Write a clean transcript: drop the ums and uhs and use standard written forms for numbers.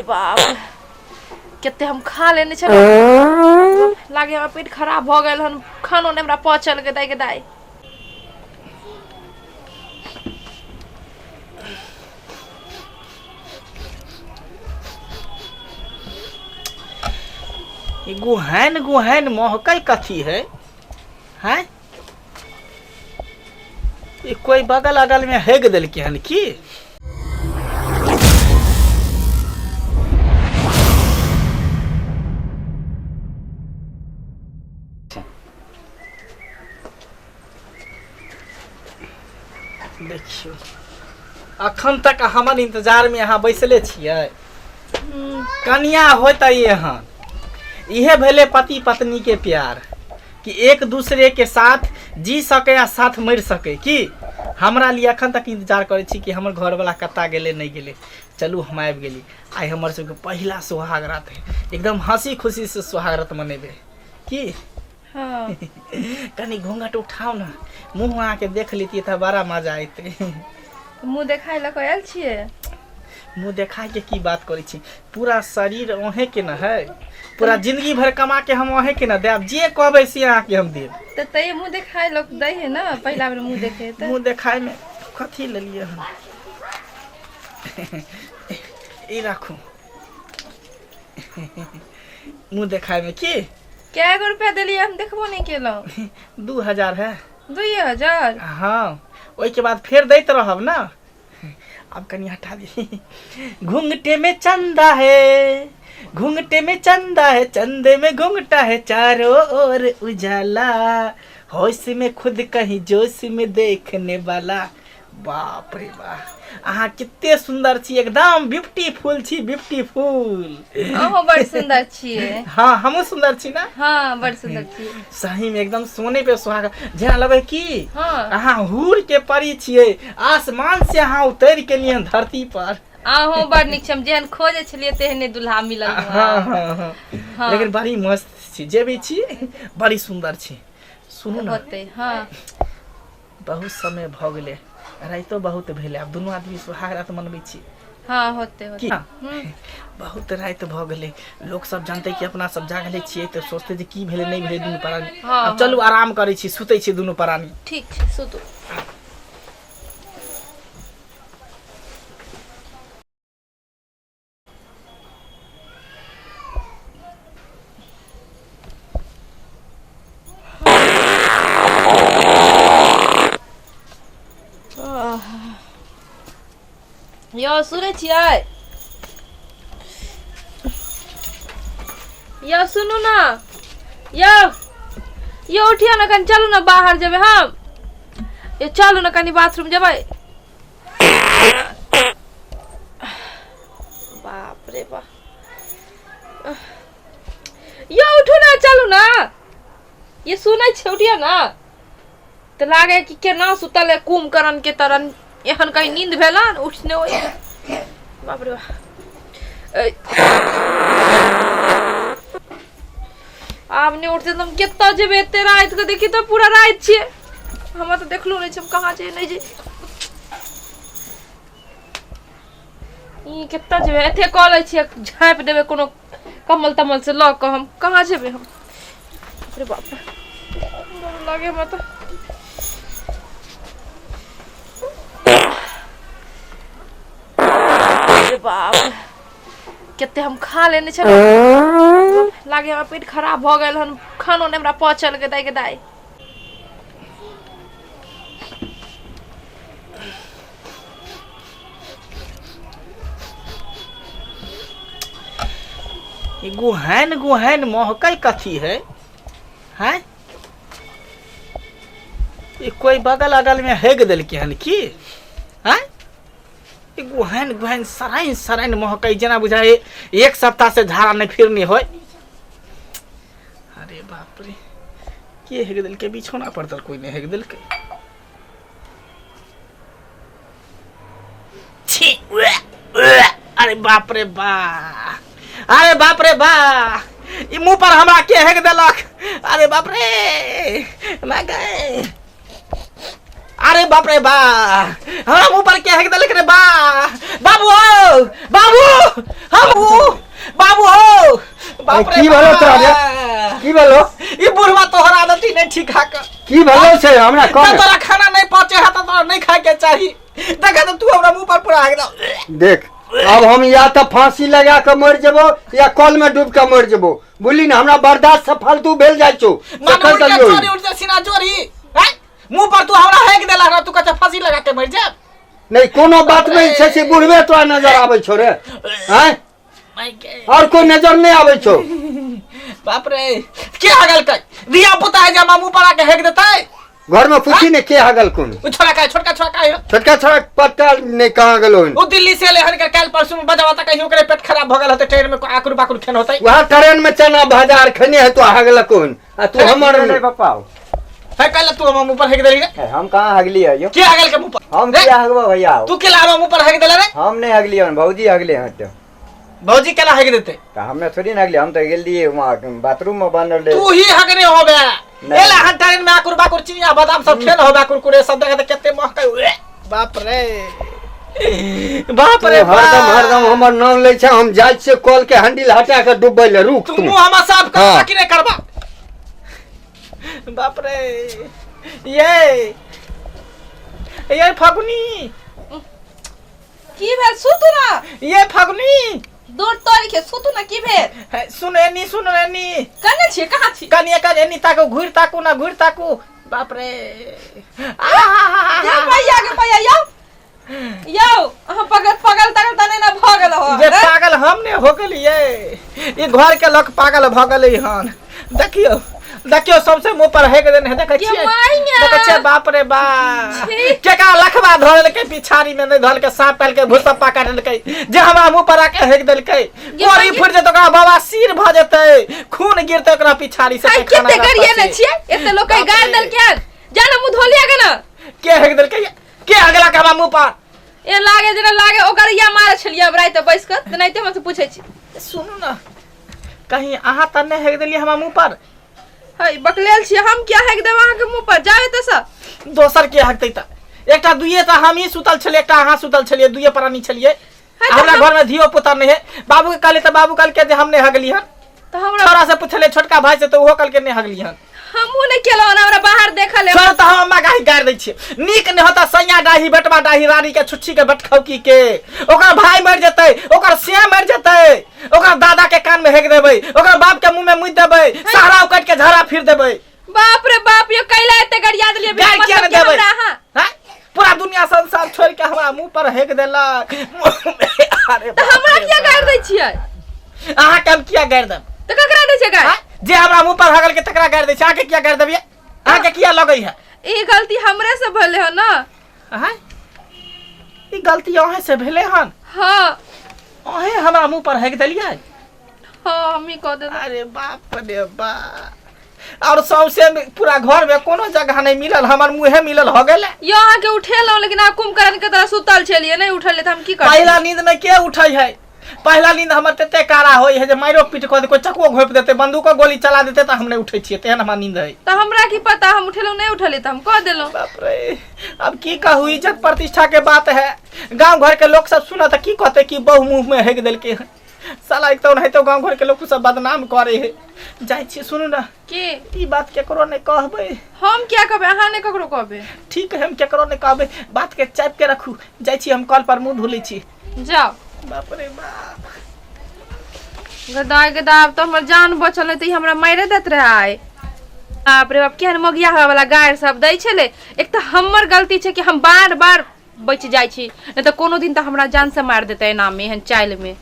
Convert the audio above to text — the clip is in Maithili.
बाप, कते हम खा लेने छलहुँ, लागे हमरा पेट खराब भऽ गेल हन। खानो नहि हमरा पचल गे दाइ, गे दाइ। ई गुहैन गुहैन महकै कथी है? हैं, ई कोई बगल अगल में हेग देलकै हन की? देखियौ, अखन तक हमर इंतजार में अहाँ बैसले छियै। कनिया होत एहन, इहे भेलै पति पत्नी के प्यार कि एक दूसरे के साथ जी सके आ साथ मरि सके। की हमरा लिए अखन तक इंतजार करै छी कि हमर घरवाला कत्ता गेलै, नहि गेलै? चलू, हम आबि गेली। आइ हमर सबके पहिला सुहाग रात है, एकदम हंसी खुशी से सुहाग रात मनेबै की? हाँ। कनि घूंघट उठाउ ने, मुँह अहाँके देख लेतियै तऽ बड़ा मजा अयतै। मुँह देखाय लऽ कऽ आयल छियै? मुँह देखाय के की बात करै छी? पूरा शरीर अहें के ने है, पूरा जिंदगी भर कमा के हम अहें के ने देब। जे कहबै से अहाँके हम देब। तऽ तैयो मुँह देखाय लोक दै है ने, पहिला बेर मुँह देखे तऽ। मुँह देखाय में कथी लेलियै हन? ई राखू मुँह देखाय में की। कए गो रुपया देलियै? हम देखबो नहि केलहुँ। 2000 है। 2000? हाँ, ओहिके बाद फेर दैत रहब ना। अब कनि हटा दी। घूंघटे में चंदा है, घूंघटे में चंदा है, चंदे में घूंघटा है, चारों ओर उजाला, होश में खुद कहीं जोश में देखने वाला। बाप रे बाप, अहाँ कते सुंदर छी, एकदम ब्यूटीफुल छी, ब्यूटीफुल। अहूँ बड़ सुंदर छियै। हाँ, हमहूँ सुंदर छी ना? हाँ, बड़ सुंदर छियै। सही में एकदम सोने पे सुहागा जेना लगे की। हाँ। अहाँ हूर के परी छियै, आसमान से अहाँ उतरि के लिए धरती पर। अहूँ बड़ नीक छी, हम जेहन खोजै छलियै तेहने दुल्हा मिलल हमरा। हाँ हाँ हाँ हाँ। लेकिन बड़ी मस्त छी, जे भी छी बड़ी सुंदर छी। सुनू ने। होतै, हाँ। बहुत समय भऽ गेलै, राइतो बहुत भेलै, आब दुनू आदमी सुहाग रात मनबै छी। हाँ, होते की? होते। बहुत राति भऽ गेलै, लोक सब जानतै कि अपना सब जागले छियै तऽ सोचतै जे की भेलै, नहि भेलै दुनू प्राणी। हाँ। आब चलू, आराम करै छी, सुतै छी दुनू प्राणी। ठीक छै, सुतू। यौ, सुनै छियै? यौ, सुनू ने यौ। यौ, उठियौ ने कनि, चलू ने, बाहर जेबै हम। यौ, चलू ने कनि, बाथरूम जेबै। बाप रे बाप, यौ, उठू ने, चलू ने। ये सुनै छै? उठियौ ने। तऽ लागै कि केना सुतल है कुंभकर्ण के तरन, एहन कहीं नींद भेलन, उठने होय। बाप रे बाप, आब नहि उठते तऽ हम कतऽ जेबै एते राति के? देखी तऽ, पूरा राति छियै, हमरा तऽ देखलो नहि छै, हम कहाँ जेबै, नहि जेबै, ई कतऽ जेबै? एते कऽ लै छियै, झाँपि देबै कोनो कम्बल तम्बल से लऽ कऽ। हम कहाँ जेबै हम? अरे बाप रे, डर लागे हमरा तऽ। अरे बाप, कते हम खा लेने छलहुँ, लागे हमरा पेट खराब भऽ गेल हन। खानो नहि हमरा पचल गे दाइ, गे दाइ। ई गुहैन गुहैन महकै कथी है? हैं, ई कोई बगल अगल में हेग देलकै हन की? हैं, ई गुहैन गुहैन सराइन सराइन महकै, जेना बुझाइ एक सप्ताह से झाड़ा नहि फिरनी होय। अरे बाप रे, के हेग देलकै? बिछौना पर तऽ कोई नहि हेग देलकै। छी, उए, उए, अरे बाप रे बा, अरे बाप रे बा, ई मुंह पर हमरा के हेग देलक? अरे बाप रे, मैं गए। अरे बाप रे बा, हमरा मुंह पर के हेग देलक रे बा? बाबू हो, बाबू, हम बाप रे की भेलो तोरा रे? बाप। की भेलो? ई बुढ़वा तोहर आदत ही नहीं ठीक हाक। की भेलो छै हमरा त कह। तोरा खाना नहीं पचे है त तोरा नहीं खाए के चाही। देखा त तू हमरा मुंह पर पूरा एकदम। देख अब हम या तो फांसी लगा के मर जेबो या कल में डूब के मर जेबो, बुझली ना? हमरा बर्दाश्त से फालतू भेल जाइ छौ। मन से कहि उड़ के देलियौ। चोरी उड़ के सीना चोरी हैं, मुंह पर तू हमरा हेक देला ना, तू कहत फांसी लगा के मर जा। नहीं कोनो बात में छै से बुढ़वे तोरा नजर आबै छौ रे, हैं? और कोई नजर नहीं आबै छौ। बाप रे के हगल के दिया पुता है जे मुंह पर आके हेक देतै? घर में पूछी ने के हगल कोन। उ छोरा का, छोटका छोरा का है? छोटका छोरा पता नहीं कहाँ गेलो हन। उ दिल्ली से ले हन के काल परसों में बजावा त कहीं ओकरे पेट खराब भ गेल होते, ट्रेन में आकुर बाकुर खेन होते। वहाँ ट्रेन में चना भाजा आर खेने है तो हगल कोन आ तू हमर नहीं पप्पा है काल तू हम मुंह पर हेक देली रे। हम कहाँ हगली है यो? के हगल के मुंह पर? हम रे? क्या हगबो भैया? तू के ला मुंह पर हेक देला रे? हम नहीं हगली हन, भौजी हगले हन। तो भौजी केना हेक देते? तो हमें थोड़ी ना हगली, हम तो गेल दिए वहाँ बाथरूम में बनल रहे। तू ही हगने होबे। नहीं। एला हन ट्रेन में आकुर बाकुर चिनिया बादाम सब खेल होबे, कुरकुरे सब देखत केते महकै। उए, बाप रे बाप रे तू हरदम बाप। हरदम हमर नाम लै छै। हम जाइ छियै कल के हैंडल हटा के डुबबै ले, रुक तू तू। मुंह हमर साफ करबा हाँ। कि नहीं करबा? बाप रे ये ये फगुनी की भेल? सुतू ना। ये फगुनी दूर तोरी के सुतू ना, की भेल? है, सुन एनी, सुन एनी। कने छियै, कहाँ छी? कनिया कन एनी ताकू, घुरि ताकू ना, घुरि ताकू। बाप रे ये भैया के भैया यौ यौ, अहाँ पगल पगल तगल तने ना भ गेल हो। जे पागल हम ने हो गेलियै, ई घर के लोग पागल भ गेलै हन। देखियो देखियो सबसे मुंह पर हेक देने है, देखै के छियै? माइया। देखै छियै? बाप रे बाप छी। केकरा लखबा धरलकै, पिछाड़ी में नहीं धरलकै, सांप पालकै, भूसप्पा काटलकै जे हमरा मुंह पर आके हेक देलकै। ये कोरी माइया। फुटि जेतै ओकरा, बाबा सिर भ जेतै, खून गिरतै ओकरा पिछाड़ी से। हाय, पैखाना कते गरिए रास्ता ने से। छियै, एते लोक के बाप गारि रे। देलकै हन। जा ना मुंह धो लिया के ना। के हेक देलकै? के अगला के हमरा मुंह पर? ए लागे जेना लागे ओकर या मारे छलियै अब राति बैस कऽ, तेनाहिते हमसे पूछै छी। सुनू ना, कहीं अहाँ तऽ नहि हेक देलियै हमरा मुंह पर? है बकलेल छियै, हम क्या हेक देब अहाँके मुंह पर? जाउ एतऽ से। दोसर के हकतै तऽ एकटा दुइये तऽ हमही सुतल छलियै, एकटा अहाँ सुतल छलियै, दुइये प्राणी छलियै। है तऽ हमरा हम घर में धियो पुता नहि है। बाबू के कहलियै तऽ बाबू कहलकै जे हम नहि हगली हन। तऽ हमरा छोरा से पुछलियै, छोटका भाई से, तऽ ओहो कहलकै नहि हगली हन। हमहूँ नहि केलहुँ हन, हमरा बाहर देखल है। छोड़ तऽ हम अम्मा गाही गारि दै छियै। नीक नहि होता सैया डाही, बेटवा डाही, रानी के छुच्छी के बटखौकी के। ओकर भाई मरि जेतै, ओकर सिया मरि जेतै, ओकर दादा के कान में हेक देबै, ओकर बाप के मुंह में मुति देबै, सहारा उकट के झाड़ा फिर देबै। बाप रे बाप, यो कैला एते गरिया देलियै? बिना गारि किया मतलब नहि के देबै? हमरा अहाँ हैं? पूरा दुनिया संसार छोड़ के हमरा मुंह पर हेक देलक। अरे तऽ बाप हमरा रे किया गारि दै छियै? अहाँ के हम किया गारि देब? तऽ ककरा दै छियै गारि? आँय? जे हमरा मुंह पर हगल के तकरा गारि दै छै। अहाँके किया गारि देबियै? अहाँके किया लगै है? ई गलती हमरे से भेलै हन ना। आँय? ई गलती अहें से भेलै हन? हाँ। अहें हमरा मुंह पर हेक देलियै? हाँ, हमही कऽ देलहुँ। अरे बाप रे बाप, और सौंसे में पूरा घर में कोनो जगह नहीं मिलल, हमर मुँहे मिलल हो गेलै। यो अहाँके उठेलहुँ लेकिन अहाँ कुंभकर्ण के तरह सुतल छलियै, नहि उठलियै तऽ हम की करब? पहिला नींद में के उठै है? पहिला नींद हमर तते कारा होइ है जे मारियो पीट कऽ दे, कोई चकुओ घोपि देतै, बंदूको गोली चला देतै तऽ हम नहि उठै छियै, तेहन हमरा नींद है। तऽ हमरा की पता, हम उठेलहुँ नहि उठलियै तऽ हम कऽ देलहुँ। बाप रे, अब की कहू, इज्जत प्रतिष्ठा के बात है। गांव घर के लोग सब सुनत की कहते कि बहु मुंह में हेक देलकै हन। साला एक तऽ ओनाहितो गांव घर के लोग सब बदनाम करे है। जाइ छी, सुनू ना। की? ई बात केकरो नहि कहबै। हम किया कहबै? अहाँ नहि ककरो कहबै। ठीक है, हम केकरो नहि कहबै, बात के चापि के रखू। जाइ छी हम कल पर मुंह धो लै छी। जाउ। बाप रे बाप, गदाय गदा, आब तऽ हमर जान बचल नहि तऽ ई हमरा मारि देत रहे आइ। बाप रे बाप, केहन मगिया वाला गारि सब दै छलै। एक तऽ हमर गलती छै कि हम बार बार बचि जाइ छी, नहि तऽ कोनो दिन तऽ हमरा जान से मारि देतै एनामे एहन चालिमे।